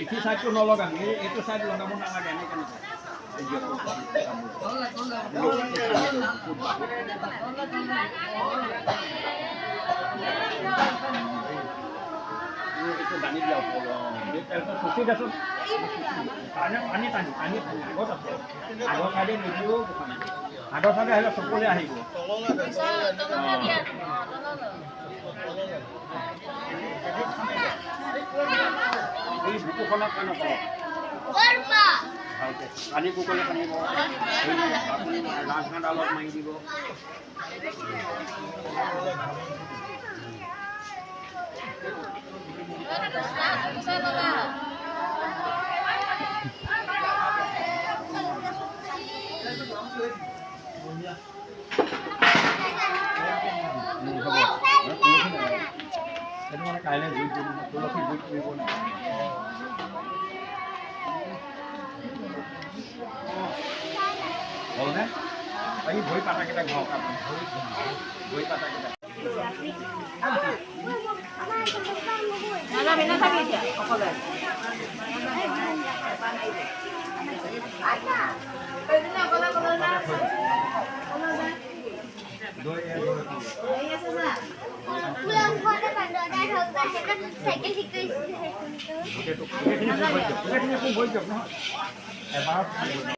পিঠি চাইডটো নলগাবি, এইটো চাইড লগাব নালাগে। এনেকৈ এনেকৈ এই দিয়ক, এইটো দানি দিয়া ওপৰত। অঁ, এই তেলটো চুচি দেচোন। পানী পানী টানি টানি টানি আগত আছে। আগৰ চাইডে নিদিও গোসাঁই। আগৰ চাইডে আহিলে চকুলৈ আহিব। তললৈ দিয়া, অঁ, তললৈ। এই বুকুখনত কাণত ভালকে পানী কুকলে টানিব। এই আপুনি ৰাজহাঁহডালত মাৰি দিব। কোচা ল'বা। হ'ব, সেইটো মানে কাইলৈ জুইত দিম, তুলসী জুইত পুৰিব নাই হ'লনে? এই ভৰি পাতাকেইটা ঘৰক আপুনি ভৰি পাতাকেইটা। নাযাবি, নাথাবি এতিয়া অকলে। অকলে অকলে যা, অকলে যা। দৈ হেৰি আছে, যা। চাইকেল ঠিক কৰিছে। গোটেইখিনি ভৰি দিয়ক, গোটেইখিনি ভৰি দিয়ক নহয় এবাৰত।